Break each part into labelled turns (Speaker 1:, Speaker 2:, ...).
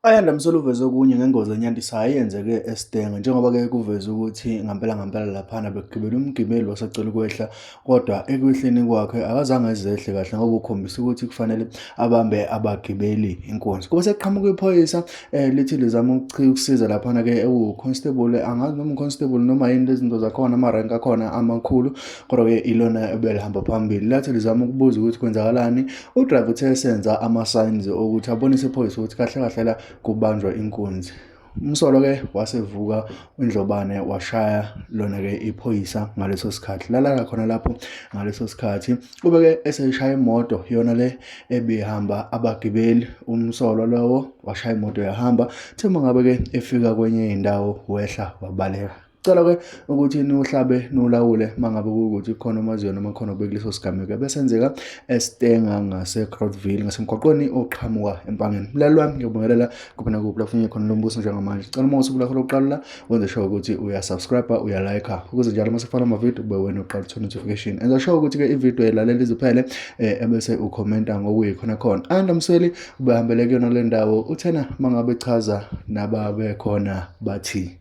Speaker 1: Ayanda Msweli uveze okunye ngengozi enyantisayo eyenzeke eStanger njengoba-ke kuveze ukuthi ngampela ngampela laphana bekugibele umgibeli wasecela ukwehla kodwa ekwehleni kwakhe akazange ezehle kahle ngoba ukhombisa ukuthi kufanele abambe abagibeli inkunzi. Kube sekuqhamuka iphoyisa lithi lizama ukusiza laphana-ke ewu-constable, angazi noma u-constable noma yini lezi zinto zakhona, amarenki akhona amakhulu, kodwa-ke ilona ebelihamba phambili. Lathi lizama ukubuza ukuthi kwenzakalani, udriver uthe esenza ama-signs okuthi abonise iphoyisa ukuthi kahle kahle la kubanjwa inkunzi. Umsolwa-ke wasevuka indlobane washaya lona-ke iphoyisa ngaleso sikhathi. Lalala khona lapho ngaleso sikhathi. Ube-ke eseshaya imoto yona le ebihamba abagibeli. Umsolwa lowo washaya imoto yahamba. Uthe uma ngabe-ke efika kwenye indawo wehla wabaleka. Cela-ke ukuthi niwuhlabe niwulawule uma ngabe kuwukuthi kukhona omaziyo noma khona obekuleso sigameko ebesenzeka eStanger ngase-Groutville ngasemgwaqweni oqhamuka eMpangeni. Mlaleli wami, ngiyabingelela kuphi nakuphi lapho ufinye khona lo mbuso njengamanje. Cela uma usuku lakho lokuqala la wenze sure ukuthi uyasubscribe, uyalike ukuze njalo uma sifaka amavidiyo kube wena oqala uthola notification. Enza sure ukuthi-ke ividiyo uyayilalela iziphele ebese ukhomenta ngokuyikhona khona. Ayanda Msweli ubehambele kuyona le ndawo, uthena uma ngabe echaza nababekhona bathi.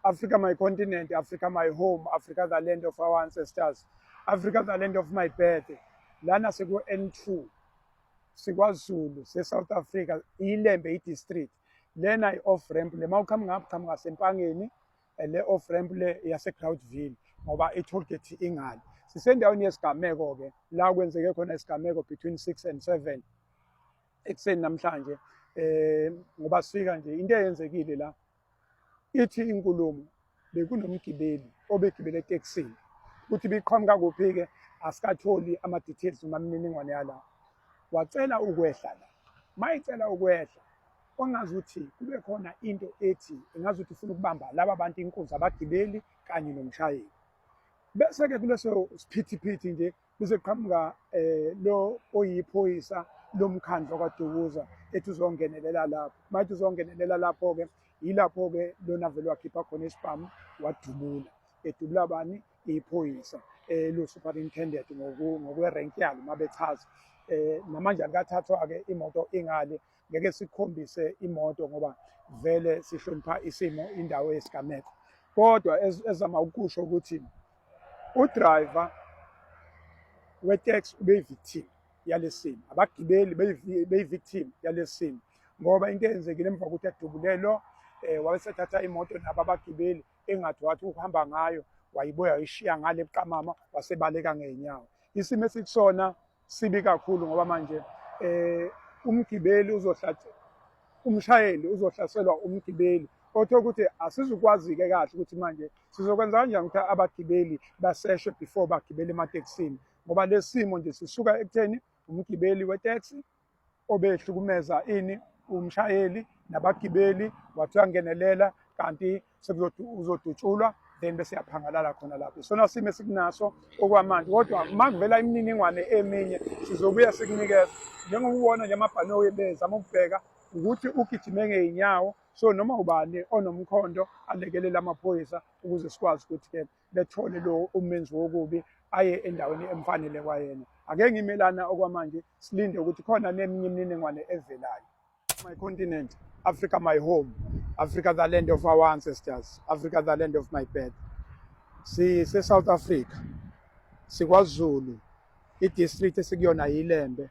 Speaker 2: Africa my continent, Africa my home, Africa the land of our ancestors, Africa the land of my birth. Lana siku N2 sikwaZulu se-South Africa, iLembe i-district. Lena i-off ramp le mawuqhamuka ngapha qhamuka ngaseMpangeni, le off ramp le yase-Groutville ngoba i-toll gate ingale. Sisendaweni yesigameko-ke la kwenzeke khona isigameko between 6 and 7 ekuseni namhlanje, ngoba sifika nje into eyenzekile la ithi inkulumo bekunomgibeli obegibele etekisini, ukuthi biqhamuka kuphi-ke asikatholi ama-details noma imininingwane yala. Wacela ukwehla la, mayicela ukwehla kwangazuthi kube khona into ethi engazuthi ufuna ukubamba laba bantu inkunzi, abagibeli kanye nomshayeli. Bese-ke kuleso siphithiphithi nje bese kuqhamuka lo oyiphoyisa lomkhandlu kwaDukuza ethi uzongenelela lapho. Mayethi uzongenelela lapho-ke yilapho-ke lona vele wakhipha khona isibhamu wadubula, edubula bani? Iphoyisa lo superintendent ngokwe-rank yalo uma bechaza. Namanje alikathathwa-ke imoto ingale, ngeke sikhombise imoto ngoba vele sihlonipha isimo indawo yesigameko. Kodwa ezama ukusho ukuthi udriver we-taxi ube-victim yalesimo, abagibeli beyi-victim yalesimo, ngoba into eyenzekile emva kokuthi adubule lo wabe sethatha imoto nabo abagibeli engathi wathi ukuhamba ngayo wayibuya wayishiya ngale buqamama wasebaleka ngey'nyawo. Isimo esikusona sibi kakhulu ngoba manje umgibeli uzohlatshwa, umshayeli uzohlaselwa umgibeli, othe ukuthi asizukwazi-ke kahle ukuthi manje sizokwenza kanjani ukuthi abagibeli baseshwe before bagibele ematekisini, ngoba lesi simo nje sisuka ekutheni umgibeli weteksi obehlukumeza ini umshayeli nabagibeli wathi uyangenelela kanti uzodutshulwa, then bese yaphangalala khona lapho. Isona simo esikunaso okwamanje, kodwa uma kuvela imininingwane eminye sizobuya sikunikeza. Njengoba ubona nje amabhanoyi bezama ukubheka ukuthi ugijime ngey'nyawo, so noma ubani onomkhondo alekelele amaphoyisa ukuze sikwazi ukuthi-ke bethole lo umenzi wokubi aye endaweni emfanele kwayena. Ake ngimelana okwamanje, silinde ukuthi khona neminye imininingwane evelayo. My continent, Africa my home, Africa the land of our ancestors, Africa the land of my birth. Sise South Africa, sikwaZulu, i-district esikuyona yiLembe,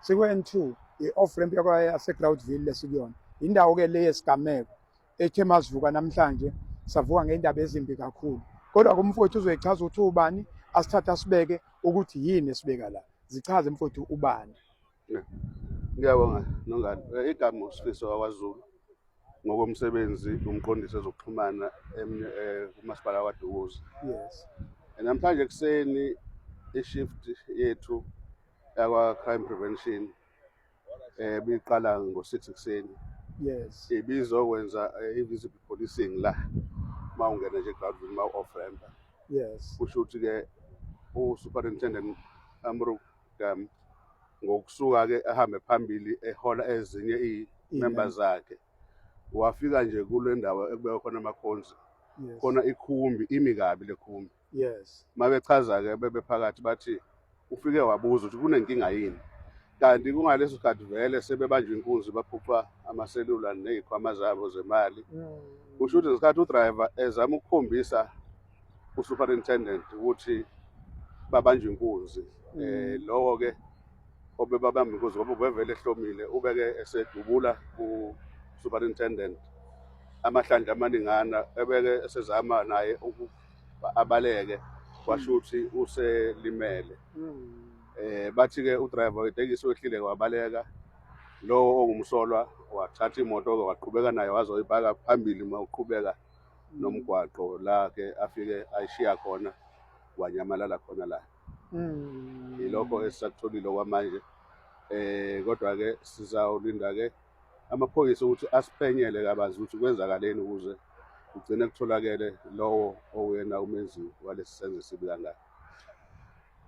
Speaker 2: siku-N2, i-off ramp yase-Groutville lesikuyona. Indawo-ke le yesigameko ethe masivuka namhlanje savuka ngendaba ezimbi kakhulu, kodwa kumfowethu uzoyichaza ukuthi ubani, asithathe asibeke ukuthi yini esibeka la. Zichaze mfowethu, ubani?
Speaker 3: Ngiyabonga Nongalo. Igama uSifiso wakwaZulu, ngokomsebenzi umqondisi wezokuxhumana kumasipala waDukuza. Namhlanje ekuseni i-shift yethu yakwa-crime prevention biqala ngo-6 ekuseni. Ibizokwenza i-visible policing la uma ungena nje eGroutville uma u-off ramp. Kusho ukuthi-ke u-superintendent Amru ngokusuka-ke ahambe phambili ehola ezinye iy'member zakhe, wafika nje kule ndawo ekubekwa khona amakhonzi, khona ikhumbi imi kabi le khumbi. Mabechaza-ke bebephakathi bathi ufike wabuza ukuthi kunenkinga yini. Kanti kungaleso sikhathi vele sebebanjwa inkunzi baphucwa amaselula ney'khwama zabo zemali. Kusho ukuthi ngesikhathi udriver ezama ukukhombisa usuperintendent ukuthi babanjwa inkunzi, lowo ke obebabamba inkunzi ngoba ubevele ehlomile ubeke esedubula ku-superintendent amahlandla amaningana, ebeke esezama naye ukuba abaleke, kwasho ukuthi uselimele. Bathi ke udriver wetekisi wehlile wabaleka, lowo ongumsolwa wathatha imoto ke waqhubeka nayo wazoyipaka phambili uma uqhubeka nomgwaqo la ke afike ayishiya khona wanyamalala khona la. Yilokho esisakutholile okwamanje. Kodwa ke sizawulinda ke amaphoyisa ukuthi asiphenyele kabanzi ukuthi kwenzakaleni ukuze kugcine kutholakele lowo owuyena umenzi walesi senzo esibi kangaka.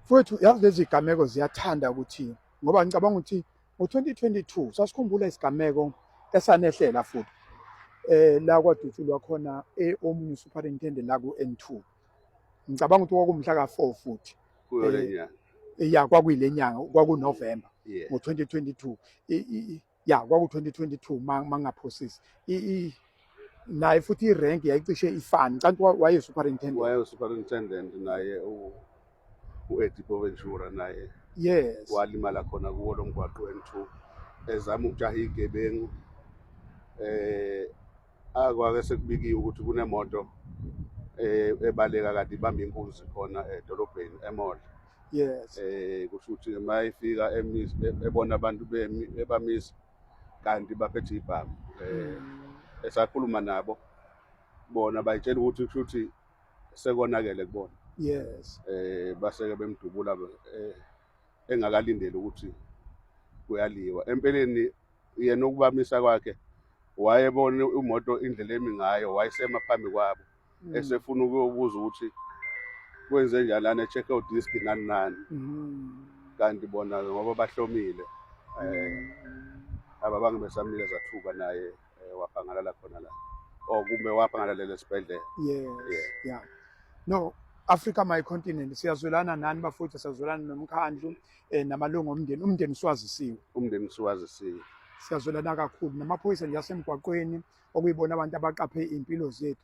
Speaker 2: Mfowethu, yazi lezi zigameko ziyathanda ukuthi, ngoba ngicabanga ukuthi ngo-2022 sasikhumbula isigameko esanehlela futhi la kwadutshulwa khona omunye superintendent la ku-N2. Ngicabanga ukuthi kwakumhla ka-4 futhi
Speaker 3: kuyo le nyanga.
Speaker 2: Ya, kwakuyile nyanga, kwakuNovember ngo-2022. Ya, kwaku-2022 mangaphosisi. Naye futhi irank yayicishe ifane, kanti waye superintendent.
Speaker 3: Waye superintendent naye u-Eddie Boventura naye. Walimala khona kuwo lo mgwaqo N2 ezama ukujaha igebengu. Akwake sekubikiwe ukuthi kunemoto ebaleka kade ibamba inkunzi khona edolobheni emall. Kusho ukuthi mayifika ebona abantu bemi ebamisa kanti baphethe ibhamu. Esakhuluma nabo bona bayitshela ukuthi kusho ukuthi sekonakele kubona. Baseke bemdubula engakalindeli ukuthi kuyaliwa. Empeleni yena ukubamisa kwakhe wayebona imoto indlela emi ngayo, wayesema phambi kwabo esefuna ukuyobuza ukuthi kwenze njani lana, check out disk nani nani, kanti bona ngoba bahlomile ababange besamnikeza thuba, naye waphangalala khona la, or kumbe waphangalala esibhedlela.
Speaker 2: Yeah. No, Africa My Continent, siyazwelana nani bafowethu, siyazwelana nomkhandlu namalungu omndeni. Umndeni usuwazisiwe.
Speaker 3: Umndeni usuwazisiwe.
Speaker 2: Siyazwelana kakhulu namaphoyisa nje asemgwaqweni, okuyibona abantu abaqaphe impilo zethu.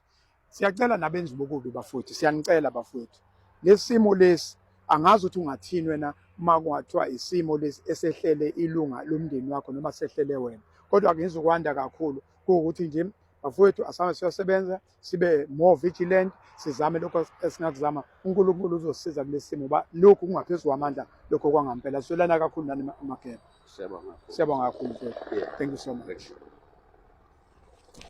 Speaker 2: Siyacela nabenzi bokubi bafowethu, siyanicela bafowethu. Lesimo lesi angazi ukuthi ungathini wena uma kungathiwa isimo lesi esehlele ilunga lomndeni wakho noma sehlele wena, kodwa ngizokwanda kakhulu kuwukuthi nje bafowethu asambe siyosebenza, sibe more vigilant, sizame lokho esingakuzama. uNkulunkulu uzosisiza kulesi simo, ba lokhu kungaphezu kwamandla lokho kwangampela. Sizwelana kakhulu nani Mageba.
Speaker 3: Siyabonga kakhulu.
Speaker 2: Siyabonga kakhulu mfowethu. Thank you so much.
Speaker 3: Thank you.